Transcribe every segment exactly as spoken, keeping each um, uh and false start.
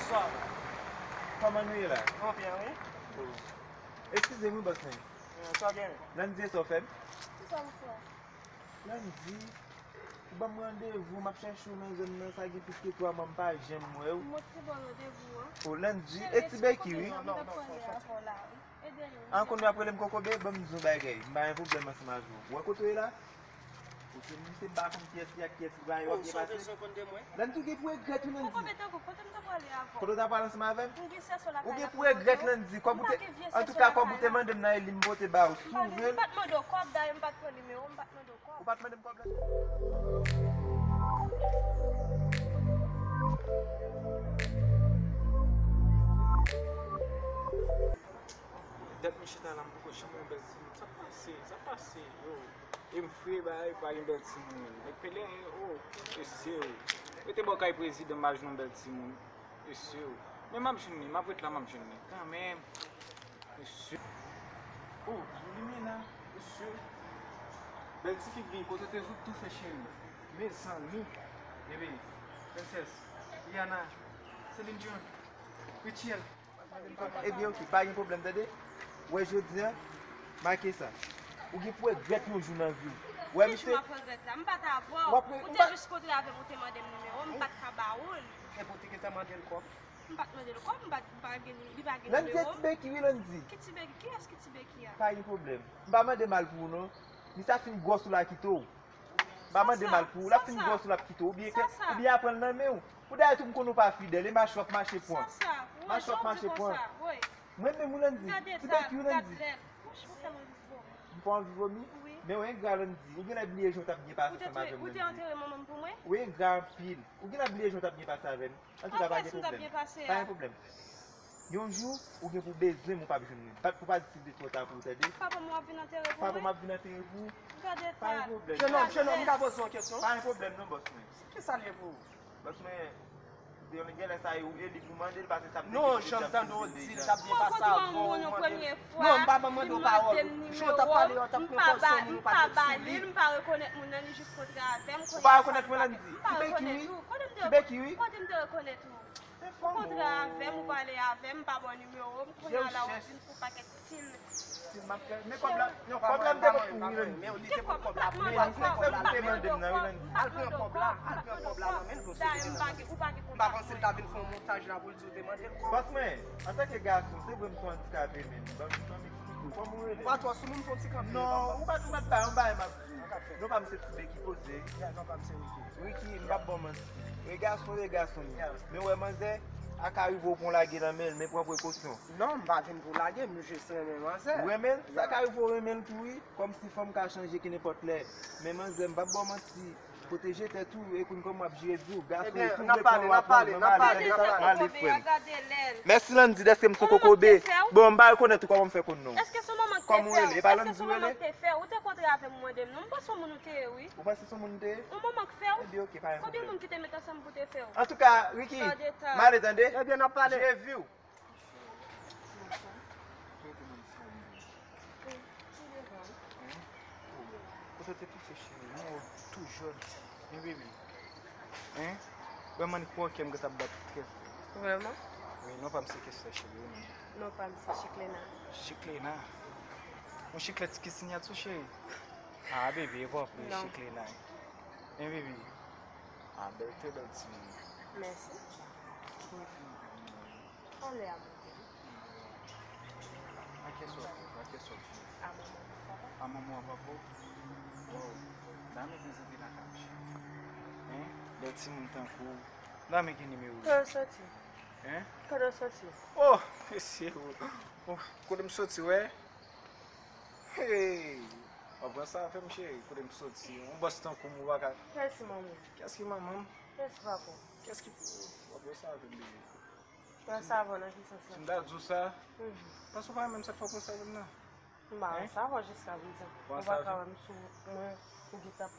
Bonswa. Kòman nou ye la? Mwen byen, wi. Oh. Eskize m, wi, bòs mwen. Eh, sa w gen? Landy, sa w fè m? Kisa w fè? Landy, ou ban m randevou, m ap chèche w nan zòn nan, sa gen plis ke twa mwa, m pa janm wè w. Mwen te ba w randevou an. Oh, Landy, e Ti Becky, wi. Non, non, non, non. An, kounye a w ap rele m Kokobe, ban m di w bagay. M pa gen pwoblèm ansanm avè w. Ou wè kote w ye la? Ou se moun, se m pa konn kiyès ki ak kiyès ki pa yo ap depase. Landy, ou gen pou regrèt wi, Landy. Kokobe tankou, kote m ta prale avè w? Kote w ta prale ansanm avè m? M gen sèso lakay la pou mande w. Ou gen pou regrèt, Landy. Kòb ou te, antouka, kòb ou te mande m nan Eli, m pote ba w. Si w vle l. M pa t mande w kòb, dayè m pa t pran nimewo w, m pa t mande w kòb. Ou pa t mande m kòb, Landy? Dat m chita la, m poko janm wè yon bèl timoun. Sa pase, sa pase, yo. E m fre, bay, pa gen bèl timoun. Nèg pelen, o, mesye, o. Rete bò kay prezidan, m pa jwenn yon bèl timoun. Mesye, o. Men m ap jwenn li, m ap ret la, m ap jwenn li. Kanmenm. Mesye. O, Limena, mesye. Bèl ti fi k gen, kote te sot tou fè cheri. Mezanmi. Bebe, Princess, Liana, Celine Dion, Richelle. Ebyen, oke, pa gen pwoblèm, tande. Wè, jodi a, make sa. Ou gen pou regrèt yon jou nan vi w. Wè, misye. Ki jou m ap regrèt la? M pa t avè w. Ou te jis kontre avè m, ou te mande m nimewo, m pa t ka ba ou l. Epi ou te gentan mande l kòb? M pa t mande l kòb, m pa t, m pa gen, li pa gen nimewo m. Landy, Ti Becky, wi, Landy. Ki Ti Becky? Kiyès ki Ti Becky a? Pa gen pwoblèm. M pa mande mal pou ou, non. Misye a fin gwòs ou la kite w. M pa mande mal pou ou, l ap fin gwòs ou, l ap kite w, oubyen kè, oubyen aprann nan men w. Poudayè tou m konnen w pa fidèl, e mache w ap mache pran. Mache w ap mache pran. Mwen menm wi Landy, Ti Becky wi Landy. M fè w anvi vomi? Men w engra Landy, ou genlè bliye jan w t ap byen pase ansanm avè m Landy. Ou engra anpil, ou genlè bliye jan w t ap byen pase avè m. Antouka, pa gen pwoblèm. Pa gen pwoblèm. Yon jou, ou gen pou bezwen m, ou p ap jwenn mwen. Bat pou pa di si l te twò ta pou ou, tande. Papa m ap vin antere pou mwen. Papa m ap vin antere pou ou. Gade ta. Pa gen pwoblèm. Jenòm, jenòm, m ka poze w yon kesyon? Pa gen pwoblèm non, bòs mwen. Kisa l ye pou ou? Bòs mwen, genlè sa e ou Eli pou mande l, paske sa m te di l deja m di l deja. Non, jan m tande w di l t ap byen pase avè w, ou mande l. Non, m pa ban mande w pawòl. Jan w t ap pale a, w t ap pran pòz se yon moun ou pa t sou li. M pa rekonèt moun nan, li jis kontre avè m. Ou pa rekonèt mwen, Landy? Ti Becky wi. Ti Becky wi. Kote m te rekonèt ou? Ou kontre avè m, ou pale avè m, m pa ba w nimewo m, kounye a la w ap vin fè yon pakèt stil. Stil m ap fè. Men kòb la, non, kòb la m te pot pou ou wi Landy. Men li te pot kòb la pou mwen, li te pot kòb la pou mwen. Senk san goud ou te mande m nan wi Landy. Al pran kòb la, al pran kòb la nan men l, pou se te nan men l. M pa panse l ta vin fè yon montaj la pou l di w te mande l kòb. Bòs mwen, antanke gason, se vre m se yon andikape, men ban m, ban m eksplike w. Kòman w rele? Ou pa twò sou moun, fè yon ti kanpe. Non, ou pa, ou pa t bay, yon bagay m ap di w. Non pa m se Ti Becky poze. Non pa m se Ricky. Ricky, m p ap ba w manti. E gason, e gason m ye. Men w wè manzè, a ka rive w pran w lage nan men l, men pran prekosyon. Non, m pa vin pou lage, m jis renmen manzè. Ou renmen l? Sa ka rive w renmen l tou wi, kòmsi fanm ka chanje ki nenpòt lè. Men manzè, m p ap ba w manti, pwoteje tèt ou, e konn kòman w ap jere vi w. Gason, si w vle pran w ap pran w, men m ale, m ale, frè m. Mèsi Landy, dèske m se yon kokobe. Bon, m pa rekonèt ou, kòman m fè konn non w? Èske se yon manman k te fè w? Èske se yon manman k te fè w? Ou te kontre avè m, ou mande m non, m panse yon moun ou te ye wi. Ou panse se yon moun m te ye? Yon manman k fè w? Ebyen, oke, pa gen pwoblèm. Konbyen moun ki te met ansanm pou te fè w? Antouka, Ricky, m ale tande. Ebyen, n ap pale. Jere vi w. Kote w te toufe cheri? Mwen wè w tou jòn. Men bebe. Hein? Vrèman, ni kwè kè m gentan ap bat trè fò. Vrèman? Wi, non pa m se Kester cheri, wi, non. Non pa m se Chiklena. Chiklena? Yon chiklèt ki sinyati w cheri? Ah bebe, e pa w ap ri Chiklena. Hein bebe? Ah bèl, trè bèl timoun. Mèsi. Anlè a monte. A kiyès w ap viv? A kiyès w ap viv? A manman m ak papa. A manman w ak papa w? Waw. Dame gen zanmi lakay m cheri. Hein? Bèl timoun tankou w. Dame gen nimewo w? Kote w soti? Hein? Kote w soti? Oh! Mesye o. Oh, kote m soti, wè? Hey! W ap ranse avè m cheri, kote m soti? Yon bòs tankou m ou pa ka. Kiyès ki manman w? Kiyès ki manman m? Kiyès ki papa w? Kiyès ki pou w? W ap ranse avè m bebe. Pran savon nan ki sans la? Si m ta di w sa, paske w pa renmen m, sa k fè w pran savon nan. M pa pran savon jiska prezan. Ou pa ka wè m sou mwen, ou gentan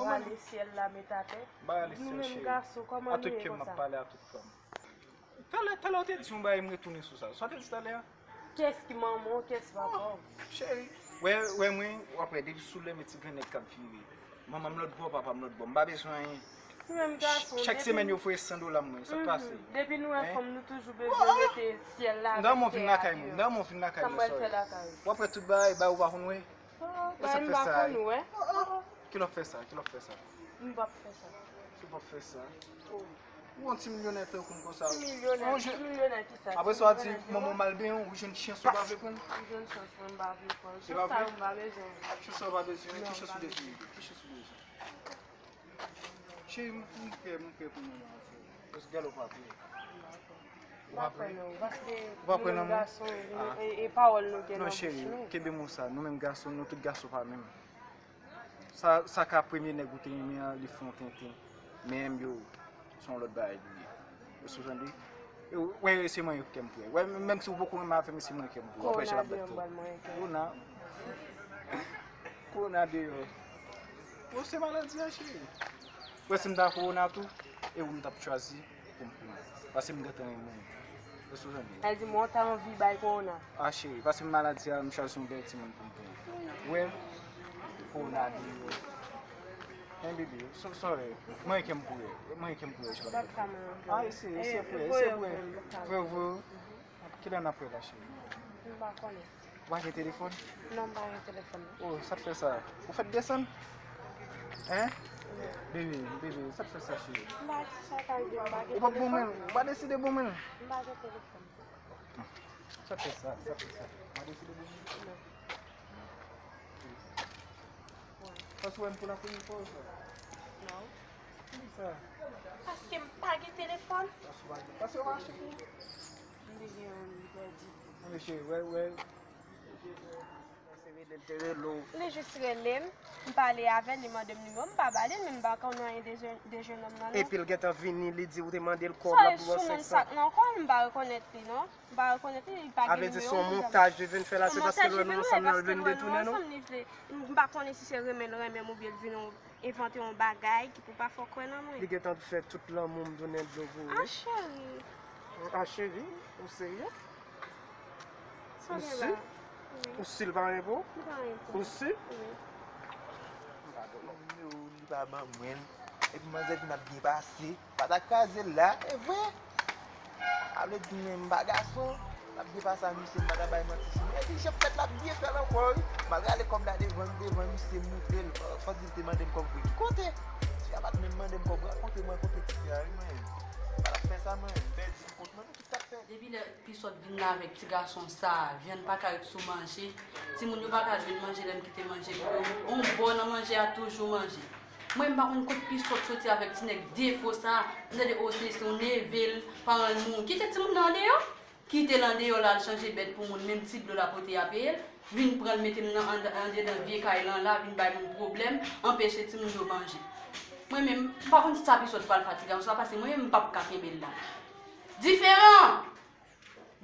rale syèl la met atè. M pa rale syèl cheri. Nou menm gason, kòman nou ye konsa? A tout kè m m ap pale a tout fanm. Talè, talè w te di yon bagay, m retounen sou sa. Sa w te di talè a? Kiyès ki manman w, kiyès papa w? Cheri, wè, wè mwen, w ap wè depi sou lè men ti grannèg k ap vire. Manman m lòt bò, papa m lòt bò. M pa bezwen anyen. Nou menm gason, chak semèn yo voye san dola mwen, sa k pase? Depi nou wè fanm, nou toujou bezwen mete syèl la avèk tè a deyò. M ta renmen w vin lakay mwen, m ta renmen w vin lakay mwen, sorry. W ap wè tout bagay, bagay ou pa konn wè. Sa k fè sa? Ki lè w fè sa? Ki lè w fè sa? M p ap fè sa. Si w p ap fè sa. Ou yon ti milyonè tankou m konsa. Ti milyonè, ti milyonè kisa? Apre sa w ap di manman w mal benyen w, ou jwenn chans ou pa vle pran l. Ou jwenn chans mwen m pa vle pran l. Chans sa yo m pa bezwen. Chans sa yo w pa bezwen. Ki chans ou bezwen? Ki chans ou bezwen? Cheri, m, m prè, m prè pou nou la, cheri. Paske gade w pa prè. Ou pa prè? Ou pa prè nan mwen? Paske nou menm gason, e, e pawòl nou gen nan bouch nou. Non, cheri, kenbe mo sa. Nou menm gason, nou tout gason pa menm. Sa, sa ka premye nèg ou te renmen an, li fè yon tenten. Men m yo, se yon lòt bagay li ye. Ou sou tande? E w-, wè, se mwen kè m pou wè. Wè, menm si w poko renmen avè m, se mwen kè m pou wè. W ap wè jan l ap bat fò. Kowona. Kowona deyò. Bon, se maladi a, cheri. Wè, si m ta kowona tou, e ou m t ap chwazi pou m pran. Paske m gentan renmen w. Èske w tande? Sa di mwen ta anvi bay kowona. Ah, cheri, paske m maladi a, m chwazi yon bèl timoun pou m pran. Wè, kowona deyò. Hein, bebe, so-, sorry. Mwen kè m pou wè. Mwen kè m pou wè, cheri. Ah, ese, ese pou wè, ese pou wè. Vre, vre. Kilè n ap wè la, cheri? M pa konnen. Ou pa gen telefòn? Non, m pa gen telefòn, non. Oh, sa k fè sa? Ou fèk desann? Hein? Bebe, bebe, sa k fè sa, cheri? M pa di sa ka rive, m pa gen telefòn. Ou p ap bon mwen, ou pa deside bon mwen. M pa gen telefòn. Sa k fè sa, sa k fè sa? Ou pa deside bon mwen? Non. Paske w wè m pou la premye fwa ou sa? Non. Poukisa? Paske m pa gen telefòn. Paske w pa gen, paske w pa achte pou ou? M te gen youn, li pèdi. Mesye, wè, wè. Se rele l te rele w. Li jis rele m, m pale avè l, li mande m nimewo m, m pa ba li l, men m pa konn anyen de jèn, de jèn nonm nan, non. Epi l gentan vini, li di w te mande l kòb, l ap di w sèk san. Sa k nan kò l, m pa rekonèt li, non. M pa rekonèt li, li pa gen nimewo m. Sa vle di se yon montaj li vin fè la, se paske l wè nou ansanm nan, l vin detounen nou. M pa konnen si se renmen l renmen m oubyen l vin yon, envante yon bagay ki pou pa fè w kwè nan mwen. Li gentan fè tout lanmou m tounen dlo pou ou, wi. Ah, cheri. Ah, cheri, ou serye? Ou si? Ou si l pa renmen pou ou? Li pa renmen pou mwen. Ou si? Wi. M pa konn non. Li pa ban mwen l. Epi manzè vin ap byen pase. Pa ta kraze l la, e vre. A vle di men m pa gason. L ap byen pase a misye, m pa ta bay manti sou mwen. Epi jan fèt l ap byen fè l ankò wi. Malgre ale kòb la devan, devan misye moute l. Fò di l te mande m kòb vre. Ki kote? Si a pa t menm mande m kòb, rakonte mwen kote ti fi a wi mwen. M pa t ap fè sa mwen. Pèdi m kont mwen, men ki sa k fè? Depi lè Pisòt vin la avèk ti gason sa, vyann pa ka ret sou manje. Timoun yo pa ka jwenn manje lè m kite manje pou yo. On bò nan manje a toujou manje. Mwen, m pa konn kot Pisòt soti avèk ti nèg defo sa. M tande, o, se, se yon neve l, paran l mouri. Kite timoun nan andeyò. Kite l andeyò la, al chanje bèt pou moun. Menm ti dlo l ap pote, y a peye l. Vin pran l, mete l nan, an, andedan vye kay lan la, vin bay moun pwoblèm, anpeche timoun yo manje. Mwen menm, m pa konn sa Pisòt pral fè ti gason sa, paske mwen menm, m p ap ka kenbe l la. Diferan!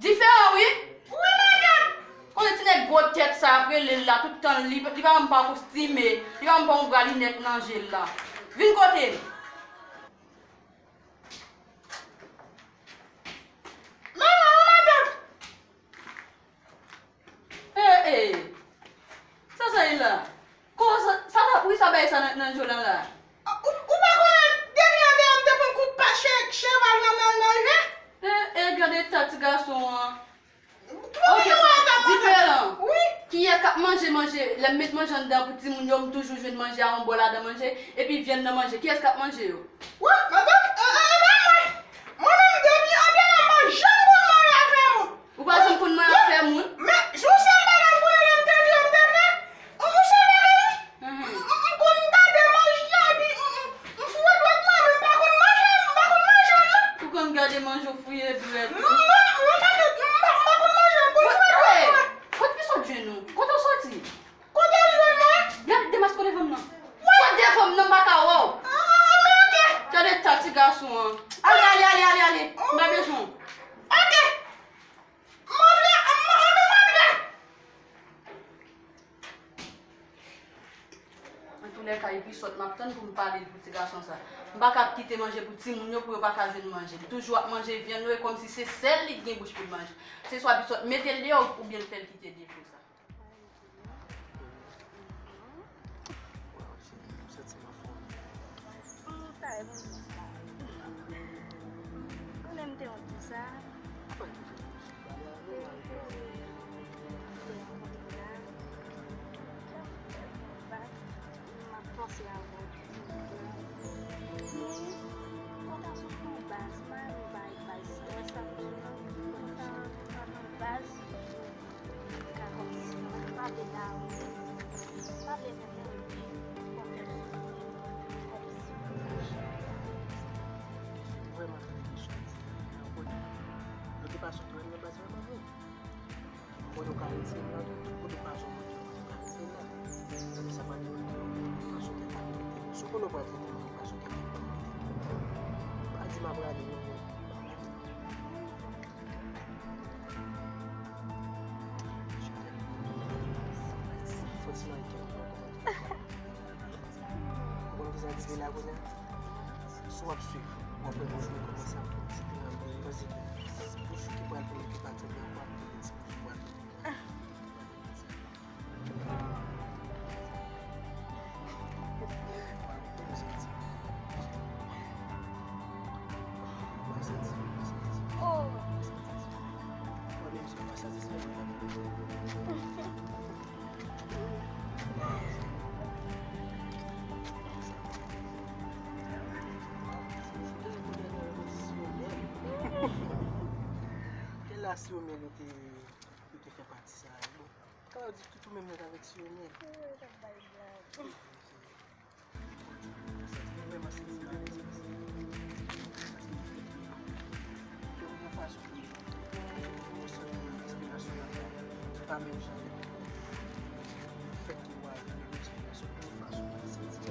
Diferan, wi. Wi, madanm. Konnen ti nèg gwo tèt sa ap rele l la tout tan, li, li pa menm pa kostime, li pa menm pa yon bra linèt nan je l la. Vin kote m. Manman, wi, madanm. Eh, eh. Sa sa ye la? Kòman sa, sa ta, wi, sa bay sa nan, nan je w lan la? Ou, ou pa konnen depi andeyò m te pran kout pa che-, cheval nan, nan, nan je? Eh, eh, gade eta ti gason an. Ok, diferan. Wi. Kiyès k ap manje manje? Lè m met manje anndan pou timoun yo, m toujou jwenn manje a yon bò ladan manje, epi vyann nan manje. Kiyès k ap manje yo? Wi, madanm, e, e, e pa mwen. Mwen menm depi andeyò m pa janm konn manje avè moun. Ou pa janm konn manje avè moun? Men, yon sèl bagay m konnen lè m te di yo m te fè, yon sèl bagay wi. M, m, m konn gade manje a, epi m, m, m fouye dwèt mwen, men m pa konn manje, m pa konn manje l non. Ou konn gade manje w fouye dwèt ou? Non, non, non, non, m pa, m pa konn manje, m konn fouye dwèt mwen. Kot Pisòt jwenn ou? Kote w soti? Kote w jwenn mwen? Gade demaske w devan m nan. Sot devan m nan, m pa ka wè w. Ah, men ok. Gade eta ti gason an. Ale, ale, ale, ale, ale. M pa bezwen w. Ok. Mwen vle, mwen, mwen vle. Antoulèka, epi sòt m ap tann pou m pale l pou ti gason sa. M pa ka ap kite manje pou timoun yo, pou yo pa ka jwenn manje. Li toujou ap manje vyann yo, e kòmsi se sèl li ki gen bouch pou l manje. Se swa epi sòt mete l deyò oubyen l fè l kite defo sa. Ay, mwen di sa. Konnen m te wont pou sa. Mwen te wont pou sa. M ap panse avè w. Kontan sou yon baz, pa yon baz, baz strès ap di non. Kontan, kontan yon baz. Ka kòmsi, pa vle ba ou, pa vle fè moun di kòmsi, kòmsi. Vrèman, fè yon chans. Mwen konnen. De tout fason, mwen nan baz vrèman vre. Mwen konnen ou ka retire mwen, tout kote ou pa jwenn mwen, ou ka retire mwen. Sa pa de mwen, mwen pa sou tèt la. Si w konnen ou pa retire mwen, ou pa sou tèt la. Pa di m ap rale non, mwen. Fò ti mari kè m pran kòman. Ou konn kisa ki rive la kounye a? Si w ap swiv, w ap wè bouch mwen kòmanse ap pran ti tran, paske bouch ki pral pran ki pa tande ankò ap pran ti bouch pral pran. Kèl la si ou mérite. Yo te fè pati sa a, bon. Ka yo di tout ou menm nèt avèk siromyèl. Wi, yo t ap bay blag. Mwen menm an santi m alèz paske, paske m gen yon fason pou m santi respirasyon nan pa menm jan. Fèt ki w a respirasyon, yon fason pou m santi.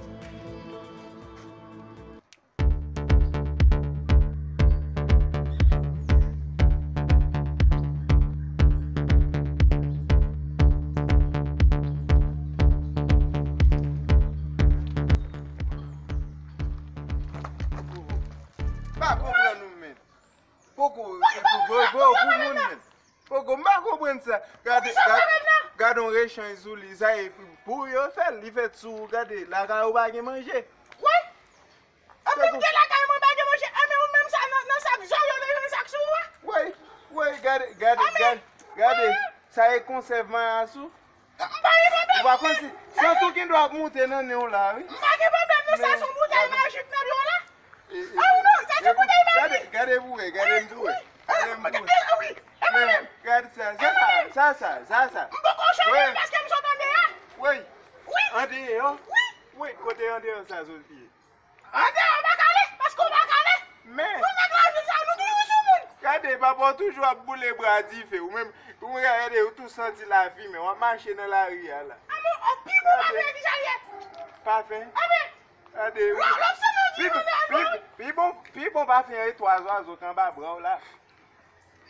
Pa konprann ou menm. Poko, poko, poko, pou moun menm. Poko, m pa konprann sa. Gade, gade, gade yon rechanj sou li. Sa e pou yo fè l, li fèt sou ou. Gade, lakay ou pa gen manje. Woy! Anpil gen lakay mwen pa gen manje. Enben ou menm sa nan, nan sak zò yo te jwenn sak sou ou a? Woy, woy, gade, gade, gade, gade. Sa e konsèv mayas ou? M pa gen pwoblèm. Ou pa konn si sant ou gen dwa ap moute nan nen w la, wi. M pa gen pwoblèm non, sa se yon boutèy majik nan men w la. A ou non, sa se yon boutèy majik. Gade, gade pou wè, gade m pou wè. Gade m pou wè. Wi, e mwen menm. Gade sa, sa, sa, sa, sa. M poko chanje paske m sot andeyò. Wi. Wi. Andeyò? Wi. Wi, kote andeyò sa sot ye? Andeyò, ou pa ka ale, paske ou pa ka ale. Men. Nou nèg lavil sa, nou toujou sou moun. Gade, papa, w toujou ap boule bra dife. Ou menm, ou gade, ou tou santi lafimen. W ap mache nan lari a la. Anben, o pi bon pafen ki sa l ye. Pafen? Anben. Gade, wi. Pi, pi, pi bon, pi bon pafen an e twa zwazo k anba bra w la.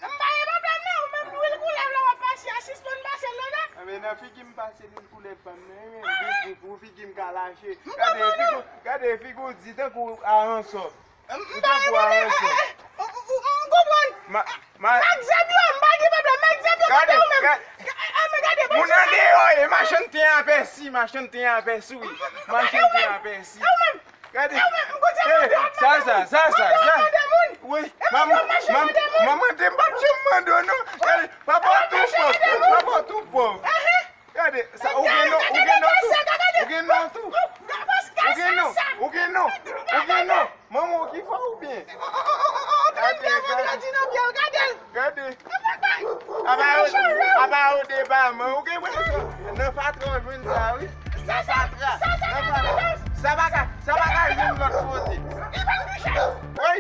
M pa gen pwoblèm non, ou menm lwil koulèv la w ap pase a, sispann pase l non. Anben nan figi m pase lwil koulèv pa m nan, wi, pou, pou, pou figi m ka lache. Gade figi w, gade figi w di tankou aransò. Ou tankou aransò. M konprann. Ma, ma. Mak zèb yo, m pa gen pwoblèm, mak zèb yo kote ou menm. Gade, gade. Moun andeyò ye, machann ten apèsi, machann ten apèsi, wi. Machann ten apèsi. Gade. Sa, sa, sa, sa, sa. Wi, manman, manman, manman, m pa t janm mande w non. Gade, papa w tou pòv, papa w tou pòv. Gade, sa, ou gen non, ou gen non tou. Ou gen non tou. Ou gen non, ou gen non, ou gen non. Manman w ki fè w byen. Gade, gade. Gade. Apa yo, apa yo depaman, ou gen presyon. Nan fatra w jwenn sa, wi. Nan fatra. Nan fatra. Sa pa ka, sa pa ka jwenn lòt kote. Wi.